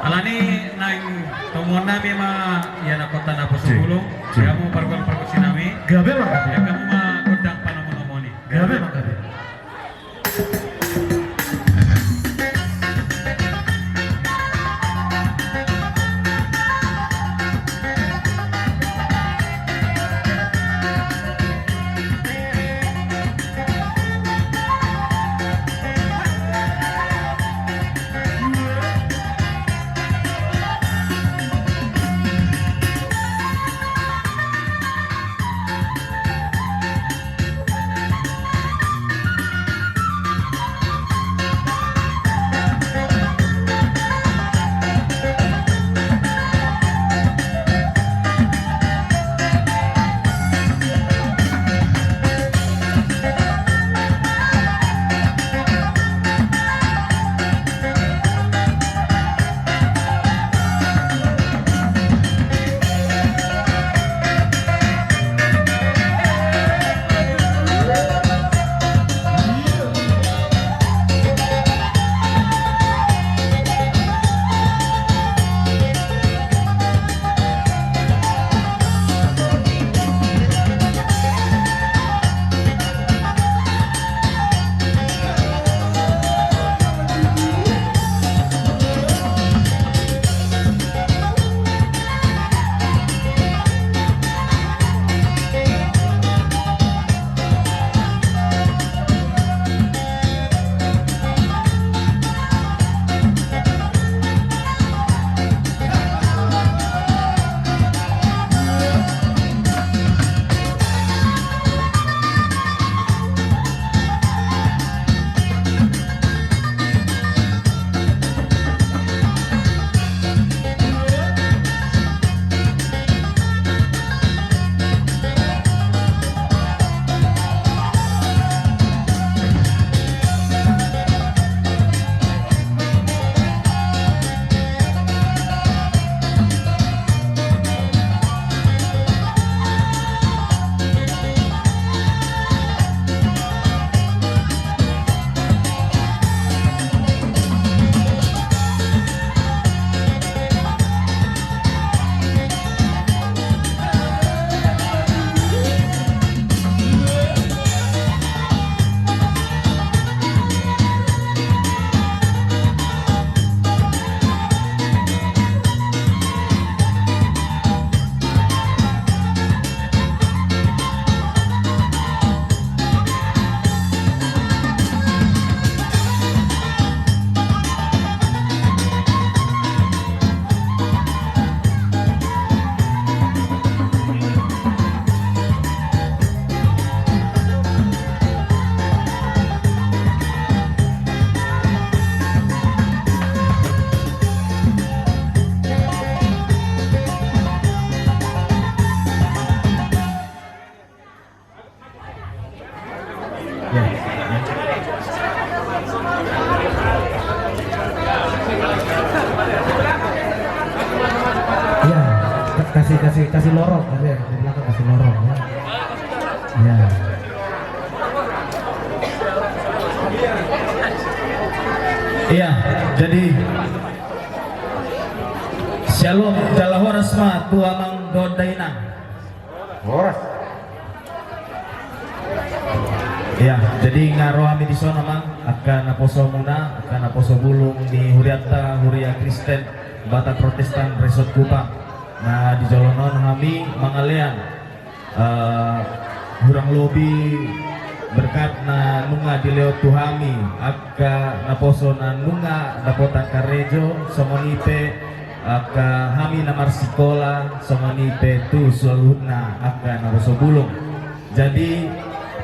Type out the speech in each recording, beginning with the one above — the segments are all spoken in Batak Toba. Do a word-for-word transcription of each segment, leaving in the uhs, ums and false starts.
Alani naeng tomuon nami ma ia na kota na poso bulung. Ia mu pargol pargosi nami. Gabe ma gabe. Ia kamu ma gondang panomu-nomu ni. Gabe ma gabe. Ya. Ya, ka-, kasih, kasih, kasih lorong, ya, di belakang kasih lorong, ya. Ya. Iya, jadi syalom, jala horas ma tu amang dohot dainang. Horas. Iya, jadi nga ro hami dison amang, angka naposomuna, angka naposo bulung ni hurianta, Huria Kristen Batak Protestan Resort Kupang. Na di jolo on hami mangalean, eh, hurang lobi berkat na nunga dilehon tu hami, angka naposo na nunga dapotan karejo, songon i pe angka hami na marsikola, songon i pe tu saluhutna angka naposo bulung. Jadi,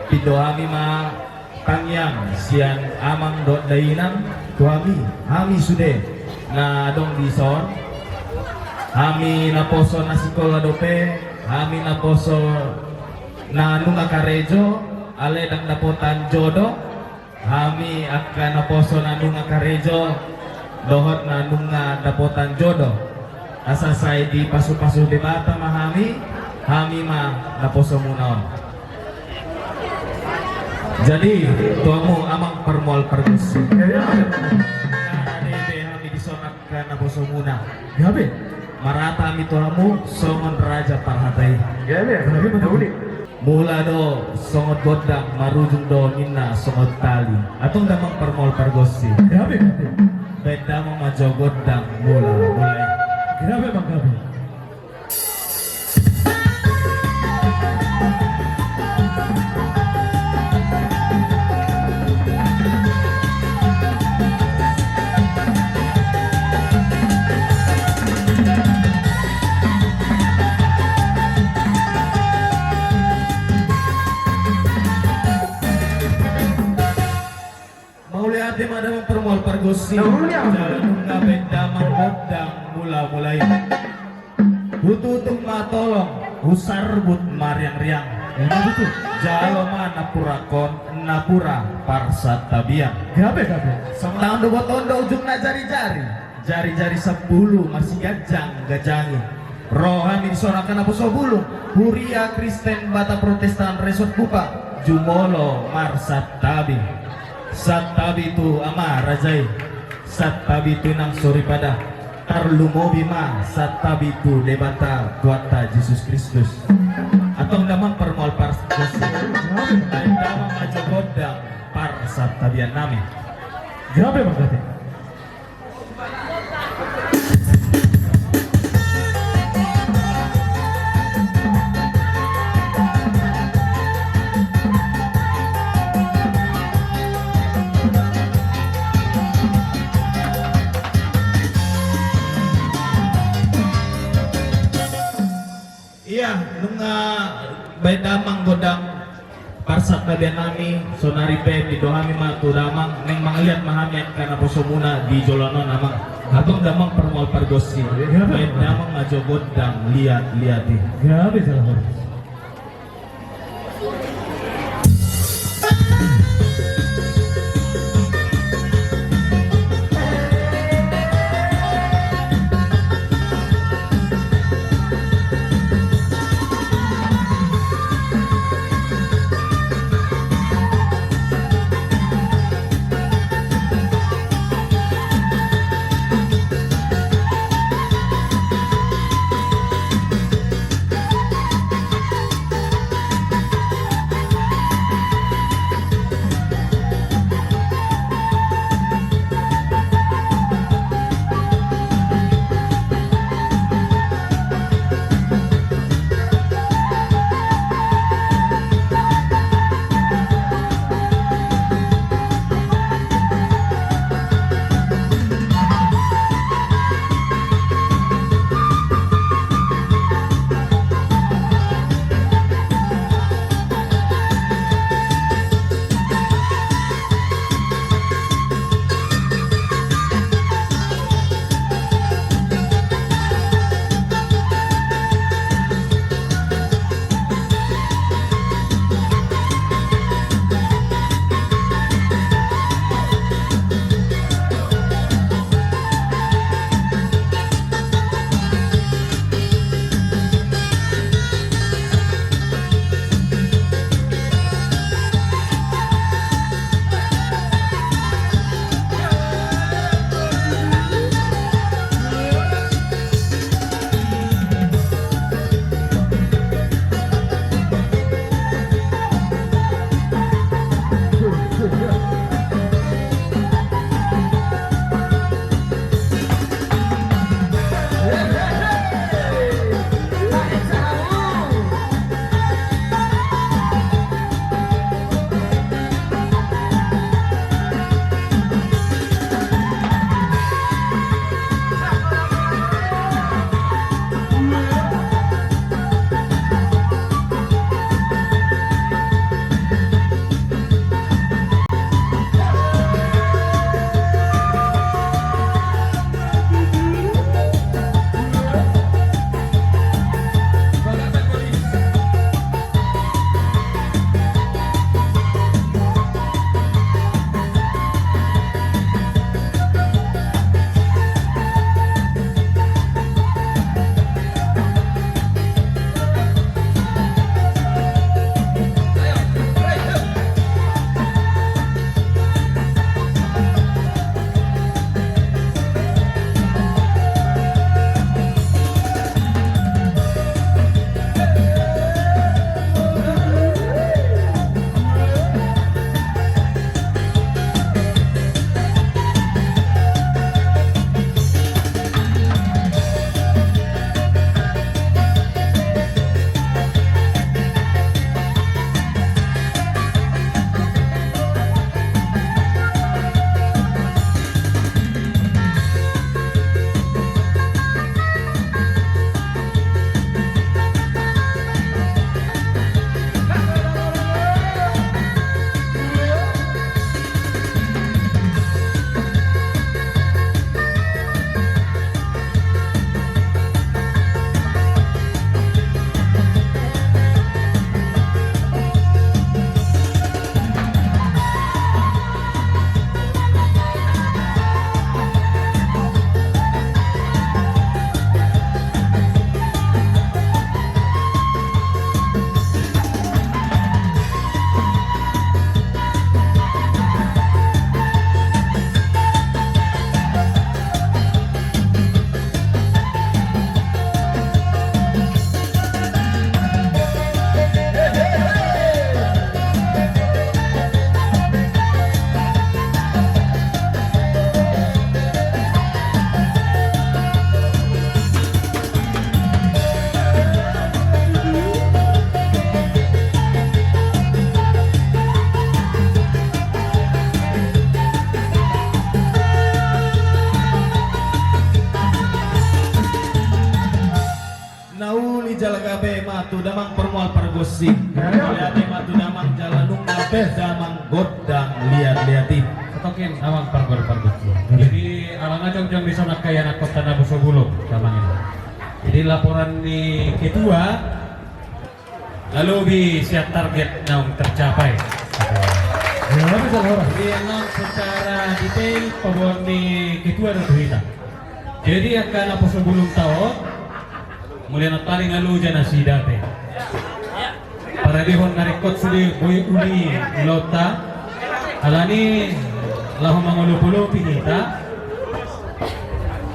pindo hami ma tangiang sian amang dohot dainang tu hami, hami sude na adong dison, hami naposo na sikola dope, hami naposo na nunga karejo, alai ndang dapotan jodoh. Hami angka naposo na nunga karejo dohot na nunga dapotan jodoh, asa sai dipasupasu Debata ma hami, hami ma naposomuna on. Jadi, tu hamu amang parmual pargonsi. Iya. Nda debe hami Muna. Gabe. Marata hami tu hamu songon raja parhata i. Gabe. Gabe ma tutu. Mula do songon gondang, marujung do ninna songon tali. Antong damang parmaol pargonsi. Gabe, gabe. Baen damang ma jo gondang mula, mula i. Gabe ma gabe. Mauliate ma damang parmaol pargonsi. Mauliate. Jala nunga baen damang gondang mula-mula i. Hututung ma tolong, husarbut ma riang-riang. Ima tutu. Jalo ma nampurangkon, nampura parsantabian. Gabe, gabe. Songon na on do botoon do ujungna jari-jari. Jari-jari sampulu masiganjang-ganjangi. Ro hami di son angka naposo bulung, Huria Kristen Batak Protestan Resort Kupang, jumolo marsantabi. Santabi tu ama raja i, santabi tu inang soripada, tarlumobi ma santabi tu Debata Tuhanta Jesus Kristus. Antong damang parmaol pargonsi. Baen damang ma jo gondang parsantabian nami. Gabe ma gabe. Ia, nunga baen damang gondang parsantabian nami, saonari pe mandok hami ma tu damang, naeng mangaliat ma hami angka naposomuna di joloan on, amang. Antong damang parmaol pargonsi. Gabe. Baen damang ma jo gondang liat-liat i. Gabe jala horas. Tu damang parmual pargonsi. Mauliate ma tu damang jala nunga pe damang gondang liat-liat i. Satokin damang parmual pargonsi. Jadi alana jongjong di son angka ianakhonta naposo bulung damang i. Jadi laporan ni ketua, na lobi sian target naung tercapai. Jadi annon secara detail paboaon ni ketua do tu hita. Jadi angka naposo bulungta on, mauliate paling na loja nasida pe. Paradehon na ringkot sude boi uli ulaonta. Alani laho mangolopolopi hita.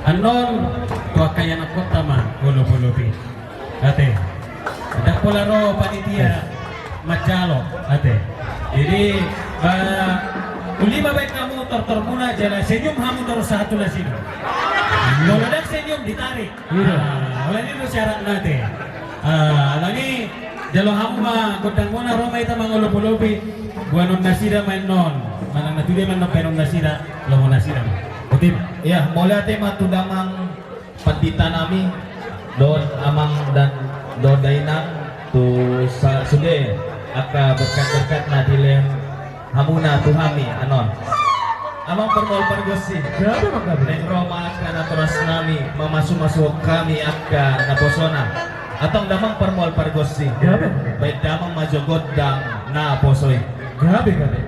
Annon tu angka ianakhonta ma olopolopi. Ate. Ndang pola ro panitia manjalo. Ate. Jadi ba uli ma baen hamu tortormuna jala senyum hamu torus sahat tu nasida. Molo ndang senyum ditarik. Alani do syaratna ate. Alani jalo hamu ma gondangmuna ro ma hita mangolopolopi. Boanon nasida ma annon. Manang na tudia ma annon baenon nasida. Lomo nasida ma. Botima. Ia mauliate ma tu damang pandita nami dohot amang dan dohot dainang tu sude angka berkat-berkat na dilehon hamuna tu hami annon. Amang parmual pargonsi. Gabe ma gabe. Naeng ro ma angka natoras nami mamasumasu hami angka naposona. Antong damang parmual pargonsi. Gabe. Baen damang ma jo gondang naposo i. Gabe gabe.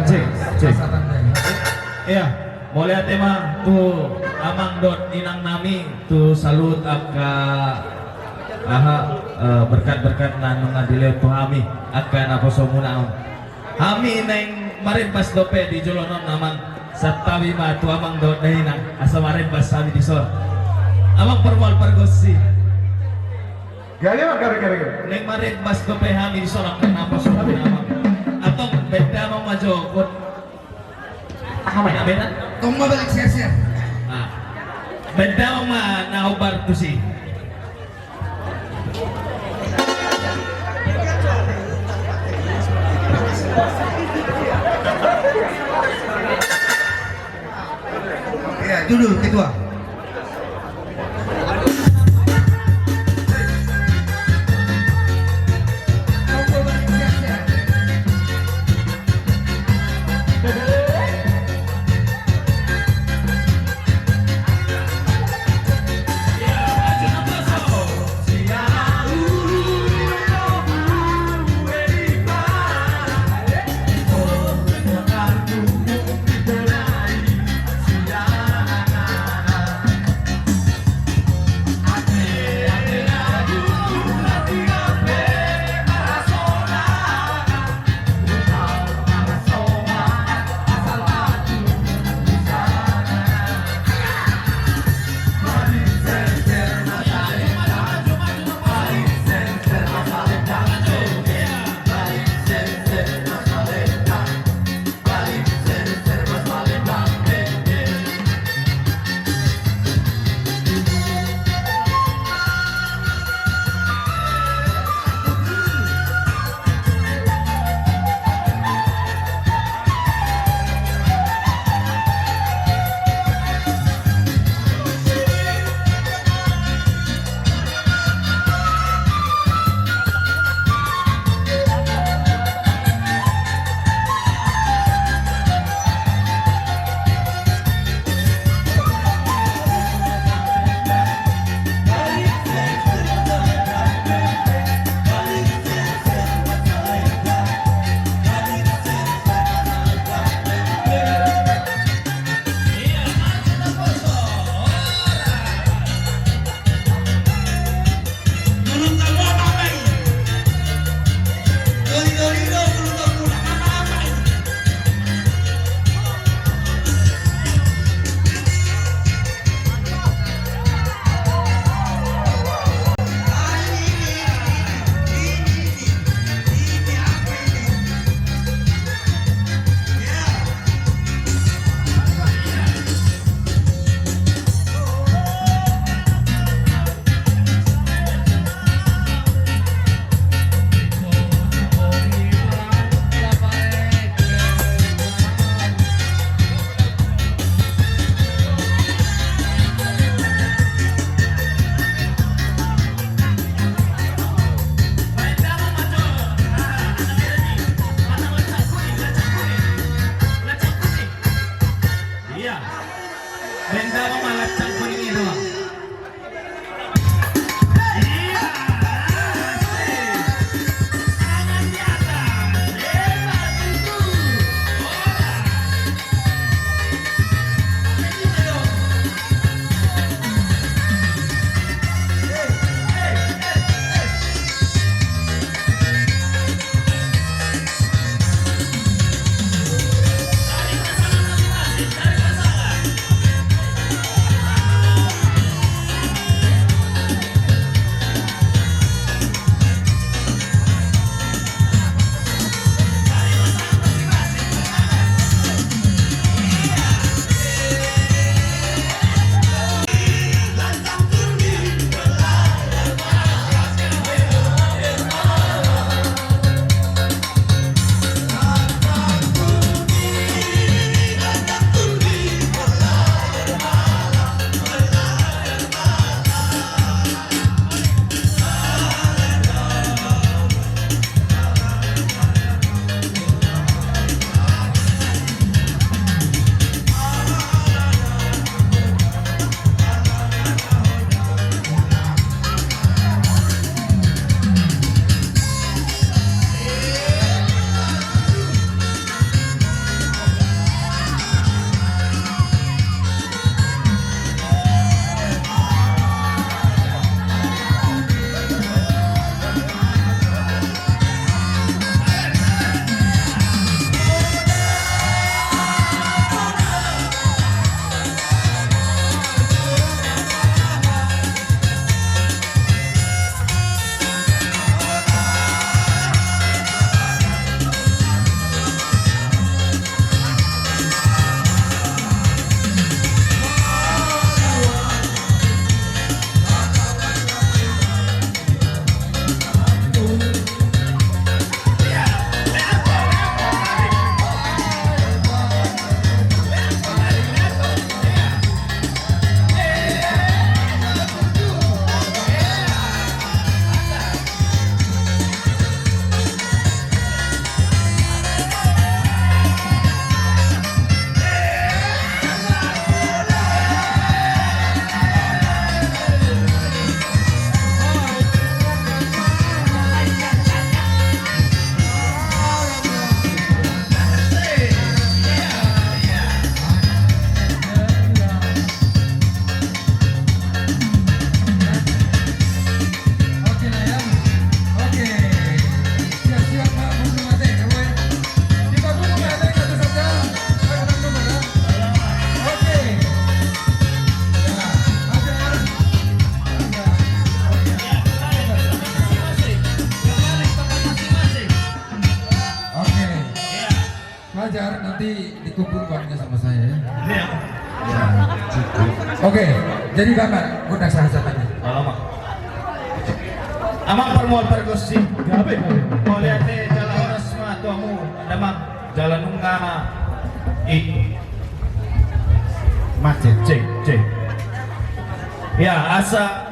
Cek, cek. Iya, mauliate ma tu amang dohot inang nami, tu saluhut angka aha, eh, berkat-berkat na nunga dilehon tu hami angka naposo muna on. Hami naeng marimbas dope di joloan on, amang. Santabi ma tu amang dohot dainang, asa marimbas hami dison. Amang Parmual Pargonsi. Gabe, gabe, gabe, gabe. Naeng marimbas dope hami dison, amang, naposo muna, amang. Antong baen damang ma jo, kun. Aha ma na beda? Tong ma balak siar-siar. Ah. Baen damang ma na hombar tusi. Ya, judul ketua. Ajar, nanti dikumpul uangnya sama saya, ya. Iya. Ya, cukup. Oke, jadi Bapak, gondang sahat-sahat tadi. Alamak. Amang parmual pargonsi. Gabe, gabe. Mauliate, jala horas ma tu hamu, damang, jala nunga i. Macet. Cek, cek. Ya, asa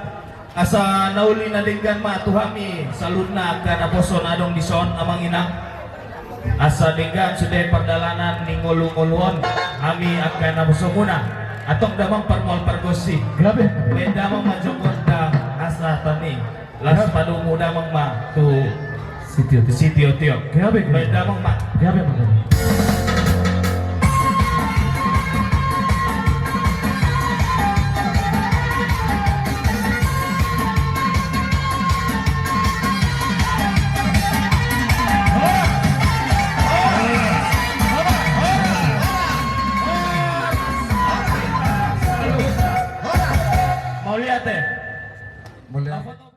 Asa na uli na denggan ma tu hami saluhutna angka naposo na adong dison, amang inang. Asa denggan sude pardalanan ni ngolu-ngolu on, hami angka naposomuna. Antong damang parmual pargonsi. Gabe. Baen damang ma jonggonta asa tani. Las padomu damang ma tu Sitio-tio. Sitio-tio. Gabe, gabe. Baen damang ma. Gabe ma, gabe. Mauliate. Mauliate.